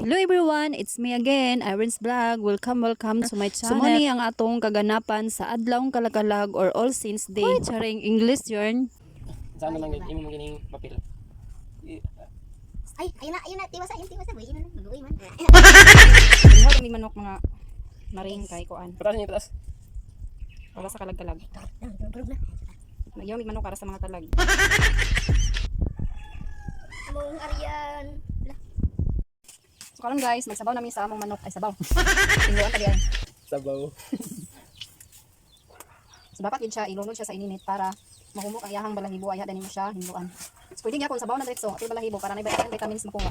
Hello everyone, it's me again, Irene's Vlog. Welcome, welcome to my channel. So mao ni ang atong kaganapan sa Adlawng Kalakalag or All Saints Day. Hoy, charing English yarn. Saan na lang imo mo gining papel. Ay, ayun na, tiwasa, ayun, tiwasa, buhay na lang, mag-uwi man. Inho kami manok, mga maring, kay kuan. Pataas niyo, pataas. Para sa kalag-kalag. Durog na. Nagyaw mig manok para sa mga kalag. Among Arian. Lah, So karon guys, magsabaw nami sa among manok ay sabaw. Hinloan ta diay. Sabaw. So dapat yun siya ilunod siya sa ininit para mahumok ang iyahang balahibo, ay dani mo siya hinloan. So pwede gyapon sabaw na diretso atol balahibo para nay vitamins makuha.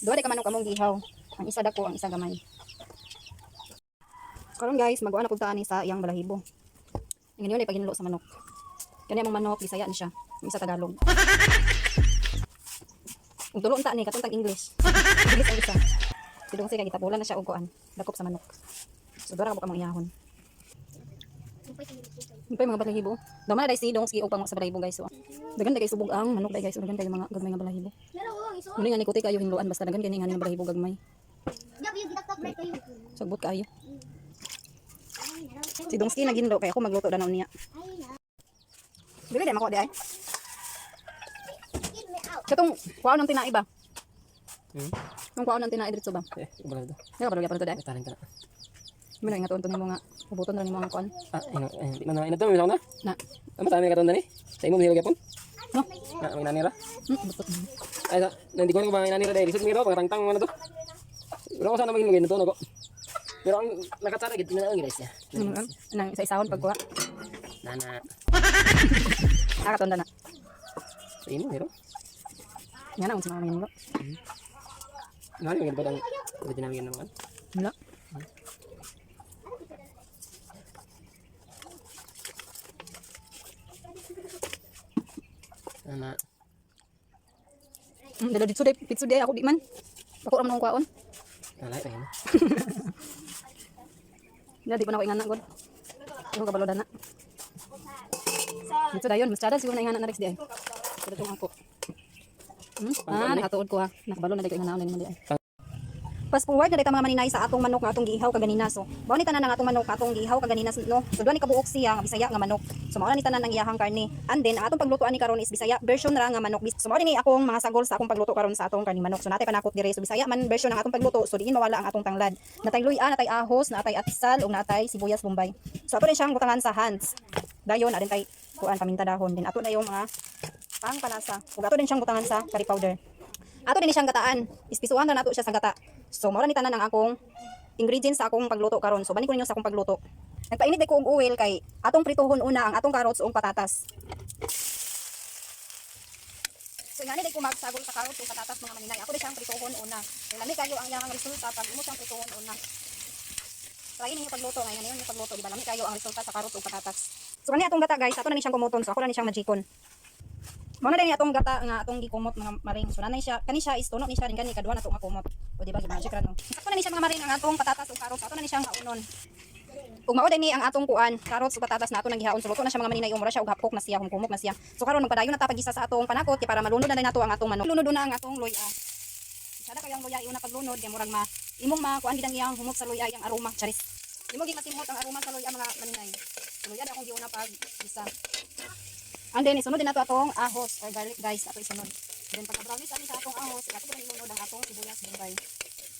Duha di ka manok among gihaw. Ang isa dako, ang isa gamay. So karon guys, mag-uan na pud ta ani sa iyang balahibo. Ang ganyan ay paghinlo sa manok. Kani among manok Bisaya ni siya, ang isa Tagalog. Ug tulo unta ni katong tag English. English ang isa. Sidong kasi kay gitapulan na siya og kuan, dakop sa manok. So dara ka among iyahon. Yung pa yung mga balahibo. Dama na dahil si dong si og pang sa balahibo, guys. So, dagan dagay subog ang manok dai, guys. So, dagan kayo mga gagmay nga balahibo. Meron ko ang iso. Muna nga ni kuti kayo hinluan basta dagan kini nga nga balahibo gagmay. Gabi yung gitaktak break kayo. Sagbot kaayo. Ay, naraw. Si Dongski naghinlo kay ako magluto danaw niya. Ay, na. Dili dai mako di ay. Get me out. Katong kuwaon ng tinai ba? Hmm? Nung kuwaon ng tinai diretso ba? Eh, wala to. Di ka pa to dai. May tanin ka na. Muna nga tuon nimo nga ubuton ra nimo nga kuan. Ah, ino, eh, di man na ino to, may na. Na. Amo tami ka ni. Sa imo mahilog gyapon. No. Na, may nanira. Butot. Ay, sa, nandi ko ba nanira dahil lisod miro pagtangtang mo na to. Pero ko sana maging lugay na to nako. Pero ang nakatsara gid na ang guys niya. Ano nang isa isahon pagkuha. Nana. Nakaton na. Sa imo miro. Nga na unsa man hinlo. Nani magid ba ang pwede namin naman. Wala. Nana. Dalo ditso dai pitso dai ako di man. Ako ra man akong kuwaon. Nalay pa imo. Hindi, di pa na ako ingana, God. Ako kabalo na. Dito dayon, mas tsada siguro na ingana na Rex di ay. Pero itong ako. Ah, nakatuod ko ha. Nakabalo na di ko ingana na di ay. Fast forward na dito mga maninay sa atong manok nga atong gihaw kaganina. So, mao ni tanan ang atong manok nga atong gihaw kaganina, no. So, duha ni kabuok siya nga Bisaya nga manok. So, mao na ni tanan ang iyahang karne. And then ang atong pagluto ani karon is Bisaya version ra nga manok. So, mao ni akong mga sagol sa akong pagluto karon sa atong karne manok. So, natay panakot dire. So, Bisaya man version ang atong pagluto. So, diin mawala ang atong tanglad. Natay luya, natay ahos, natay atsal, ug natay sibuyas bombay. So, ato din siyang butangan sa hands. Dayon adin tay kuan paminta dahon. Din ato na yung mga pangpalasa. Ug ato din siyang butangan sa curry powder. Ato din siyang gataan. Ispisuhan na nato siya sa gata. So mao ra ni tanan ang akong ingredients sa akong pagluto karon. So balik ko ninyo sa akong pagluto. Nagpainit day ko og oil kay atong prituhon una ang atong carrots ug patatas. So ingani day ko magsagol sa carrots ug patatas, mga maninay. Ako day siyang prituhon una. Kay lami kayo ang iyang resulta pag imo siyang prituhon una. Try ninyo pagluto ngayon ninyo pagluto, di ba lami kayo ang resulta sa carrots ug patatas. So kani atong gata, guys, ato na ni siyang kumuton. So ako na ni siyang magikon. Mao na din atong gata nga atong gikumot, mga maring. So nanay siya, kani siya is tuno ni siya rin kani kaduha na to nga kumot. O di ba magic ra, no? Sakto na ni siya, mga maring, ang atong patatas ug carrots. Ato na ni siyang kaunon. Ug mao din ni ang atong kuan, carrots ug patatas na ato nang gihaon. So luto na siya, mga maninay, umura siya ug hapok na siya, humkumok na siya. So karon magpadayon na ta pagisa sa atong panakot kay para malunod na din nato ang atong manok. Lunod na ang atong luya. Sada kayo ang luya iuna paglunod kay murag ma imong makuan gid ang iyang humot sa luya, iyang aroma, charis. Imo gid masimhot ang aroma sa luya, mga maninay. So luya na akong giuna pag isa. And then, isunod din nato atong ahos or garlic, guys, ato isunod. Then pagka brownish ani sa atong ahos, ato din ilunod ang atong sibuyas bombay.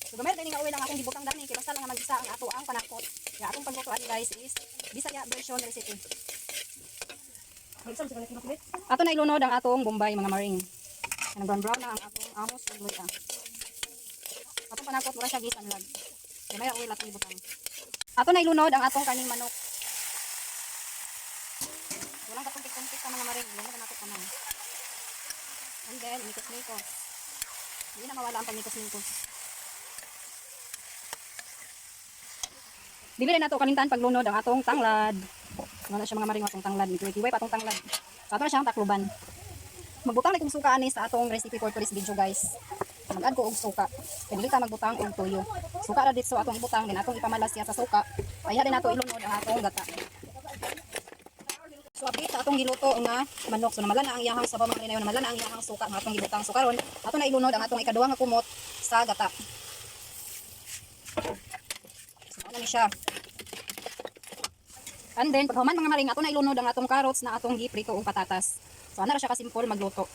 So gamay din nga oil ang akong gibutang dani kay basta lang nga magisa ang ato ang panakot. Nga atong pagluto ani, guys, is Bisaya version recipe. Ato na ilunod ang atong bombay, mga maring. Ang brown brown na ang atong ahos ug luya. Atong panakot mura siya gisanlag. Gamay ra oil atong ibutang. Ato na ilunod ang atong kaning manok. Walang katumpik-tumpik sa mga maring. Lunod na nato tanan. And then, mikos-mikos. Hindi na mawala ang pagmikos-mikos. Dili rin nato kalimtan paglunod ang atong tanglad. Wala siya, mga maring, atong tanglad. Kiway pa atong tanglad. So, ato na siyang takluban. Magbutang na kong suka ani sa atong recipe for today's video, guys. Mag-add ko og suka. Kay dili ta magbutang og tuyo. Suka ra ditso atong ibutang din atong ipamalas siya sa suka. Ay din nato ilunod ang atong gata. So update sa atong giluto nga manok. So namala na ang iyahang sabaw, mga maninay, namala na ang iyahang suka nga atong gibutang. So karon ato na ilunod ang atong ikaduha nga kumot sa gata. So, ano ni siya. And then, paghuman, mga maring, ato na ilunod ang atong carrots na atong giprito og patatas. So, ana ra siya kasimple magluto.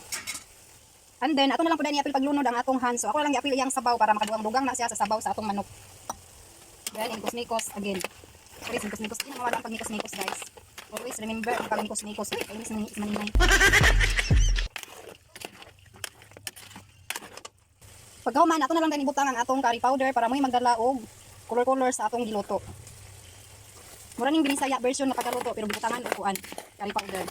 And then, ato na lang po iapil paglunod ang atong hand. So, ako na lang iapil iyang sabaw para makadugang-dugang na siya sa sabaw sa atong manok. Then, inikos-nikos again. Sorry, nikos-nikos. Hindi na mawala ang pagnikos-nikos, guys. Always remember ang pagnikos-nikos. Uy, kainis na maninay. Pagkahuman, ato na lang din ibutang ang atong curry powder para mo'y magdala og color-color sa atong giluto. Mura ning binisaya version na pagkaluto pero gibutangan og kuan, curry powder.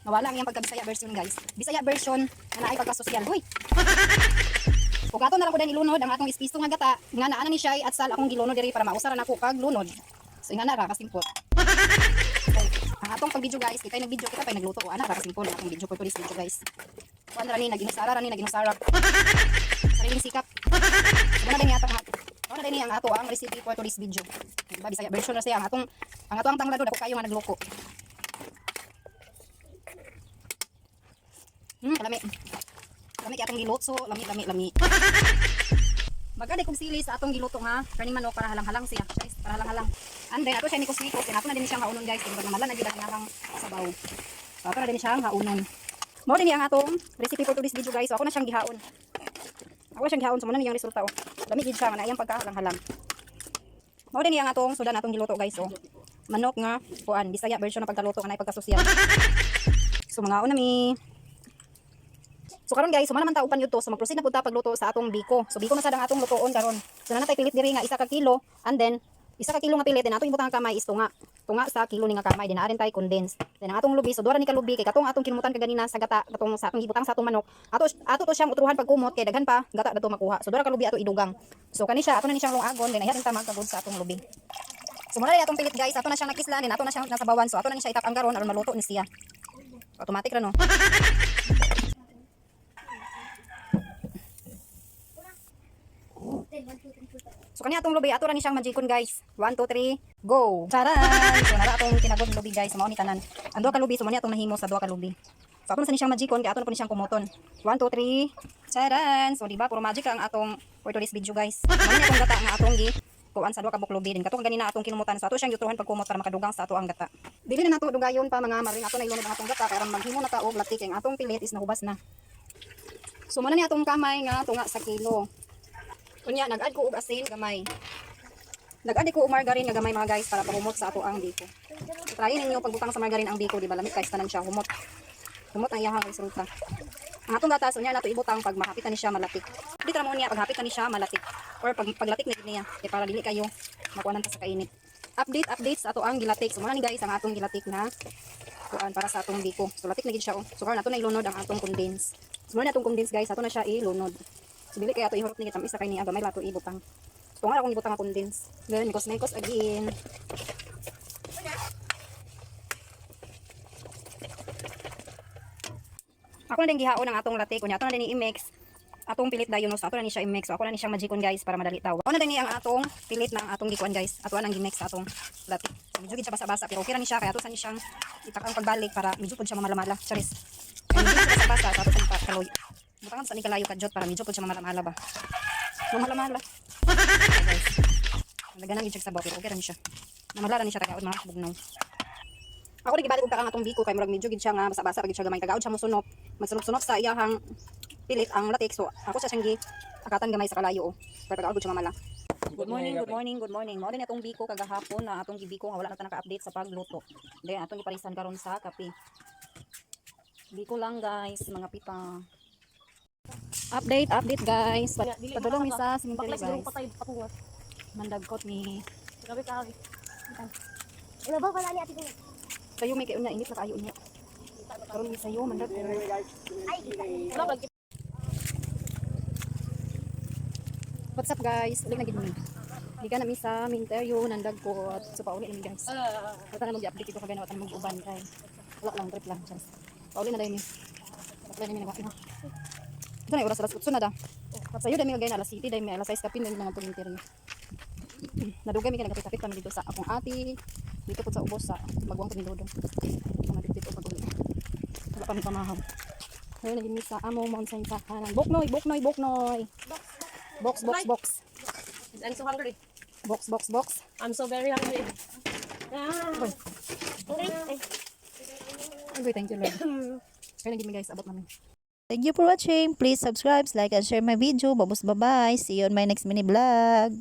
Nawala ang iyang pagka-Bisaya version, guys. Bisaya version na naay pagka-sosyal. Huy. Ug ato na lang ko din ilunod ang atong ispiso nga gata nga naa na ni siya at sal akong gilunod diri para mausa ra nako pag lunod. So ingana ra kasimpot. Okay. Ang atong pag-video, guys, kita nag-video, kita pa nagluto o ana ra kasimple ang atong video for today's video, guys. Kuan ra ni nag-inusara ra ni nag-inusara. Sariling sikap. So, muna din yata muna din ang ato ang recipe for today's video. Diba, Bisaya version ra siya ang atong tanglado dako kayo nga nagloko. Lami. Lami kay atong giluto, lami, lami, lami. Magkada kong sili sa atong giluto nga kaning manok para halang-halang siya. Guys, para halang-halang. And then ato siya nikos-nikos, and ato na din siyang haunon, guys, kay namala na gyud ang iyang sabaw. So ato na din siyang haunon. Mao din ang atong recipe for today's video, guys. So ako na siyang gihaon. Ako na siyang gihaon, so mao na niyang resulta oh. Lami gid siya nga na iyang pagkahalang-halang. Mao din ang atong sudan atong giluto, guys, oh. Manok nga kuan, Bisaya version ng pagkaluto nga naay pagkasosyal. So mga na mi. So karon, guys, sumana man ta upan yun to. So mag-proceed na pud ta pagluto sa atong biko. So biko na sad ang atong lutoon karon. So naa natay pilit diri nga 1 ka kilo and then 1 ka kilo nga pilit then atong ibutang ang kamay is tunga. Tunga sa kilo ni nga kamay, then naa rin tay condense. Then ang atong lubi, so duha ra ni ka lubi kay katong atong kinumutan kaganina sa gata katong sa atong gibutang sa atong manok. Ato ato to siyang utruhan pagkumot kay daghan pa gata dato makuha. So duha ra ka lubi ato idugang. So kani siya ato na ni siyang lungagon, then ayha ta magkagod sa atong lubi. So muna atong pilit, guys, ato na siyang nakislan, then ato na siyang nasabawan. So ato na ni siya itak ang karon aron maluto ni siya. Automatic ra, no. 10, 1, 2, 3, 4, 5. So kani atong lubi, ato ra ni siyang magikon, guys. 1 2 3, go. Charan. So nara atong tinagod lubi, guys, mao ni tanan. Ang duha ka lubi, so mao ni atong nahimo sa duha ka lubi. So ato na sa ni siyang magikon kay ato na po ni siyang kumuton. 1 2 3. Charan. So di ba puro magic ang atong for today's video, guys. Mao ni atong gata nga atong gi kuan sa duha ka lubi din katong ganina atong kinumutan, so ato siyang yutruhan pagkumot para makadugang sa ato ang gata. Dili na nato dugayon pa, mga maring, ato na ilunod ang atong gata kay aron maghimo na ta og latik kay ang atong pilit is nahubas na. So mao na ni atong kamay nga tunga sa kilo. Unya nag-add ko og asin gamay. Nag-add ko og margarine nga gamay, mga guys, para pahumot sa ato ang biko. So, try ninyo pagbutang sa margarine ang biko, di ba lamit kay tanan siya humot. Humot ang iyahang resulta. Ang atong gatas unya nato ibutang pag mahapit na ni siya malatik. Di tra mo niya pag hapit na ni siya malatik or pag paglatik na gid niya kay para dili kayo makuanan ta sa kainit. Update, update sa ato ang gilatik. So muna ni, guys, ang atong gilatik na kuan para sa atong biko. So latik na gid siya oh. So karon ato na ilunod ang atong condense. So muna na atong condense, guys, ato na siya ilunod. So dili kay ato ihurot ni tamis kay niya gamay lato ibutang. So nga akong ibutang ang condense. Then mikos mikos again. Ako na din gihaon ang atong latik. Unya ato na din i-mix atong pilit dayon no. So ato na ni siya i-mix. So ako na ni siyang magikon, guys, para madali tawa. Ako na din ni ang atong pilit na ang atong gikuan, guys. Ato ang gi-mix sa atong latik. So medyo gid siya basa-basa pero okay ra ni siya kay ato sa ni siyang itak ang pagbalik para medyo pud siya mamalamala. Charis. Kay medyo siya basa-basa so ato sa ni kaloy. Butangan sa ni kalayo kadyot para medyo pud siya mamalamala ba. Mamalamala. Okay, guys. Naganan gid siya sa sabaw pero okay ra ni siya. Namala ra ni siya tagaod mga bugnaw. Ako rin gibalik og kaang atong biko kay murag medyo gid siya nga basa-basa pag gid siya gamay tagaod siya mosunop. Magsunop-sunop sa iyahang pilit ang latik. So ako sa siyang gi akatan gamay sa kalayo oh. Para tagaod gud siya mamala. Good morning, good morning, good morning. Mao din atong biko kagahapon na atong gibiko nga wala na ta naka-update sa pagluto. Then atong giparisan karon sa kape. Biko lang, guys, mga pita. Update, update, guys. Padulong mi sa cemetery, Baklas guys. guys. Patay patungot. Mandagkot ni Grabe ka. Wala ba pala ni ate ko? Sayo may kayo na init na kayo niya. Karon mi sayo mandagkot. Ay, kita. Wala ba? What's up, guys? Ulit na gid mi. Gikan na mi sa Minteryo nandagkot. So pauli na mi, guys. Wala na mag-update ito kagana, wala na mag-uban kay. Wala lang, trip lang, chance. Pauli na dayon mi. Wala na mi nag. Ito na oras alas 8 na da. Sayo dami kagay na alas 7 dami alas 6 kapin dami mga Minteryo. Nadugay mi kay nagkapit-kapit kami dito sa akong ate. Dito po sa ubos sa magwang ko ni Dodong. Mga dito pag uli. Wala pa mi pamahaw. Ngayon naging sa among mountain sa kanan. Boknoy, boknoy, boknoy. Box, box, box. I'm so hungry. Box, box, box. I'm so very hungry. Ah. Hungry? Ay. Okay, thank you, Lord. Kaya naging guys, abot namin. Thank you for watching. Please subscribe, like, and share my video. Babus, bye-bye. See you on my next mini vlog.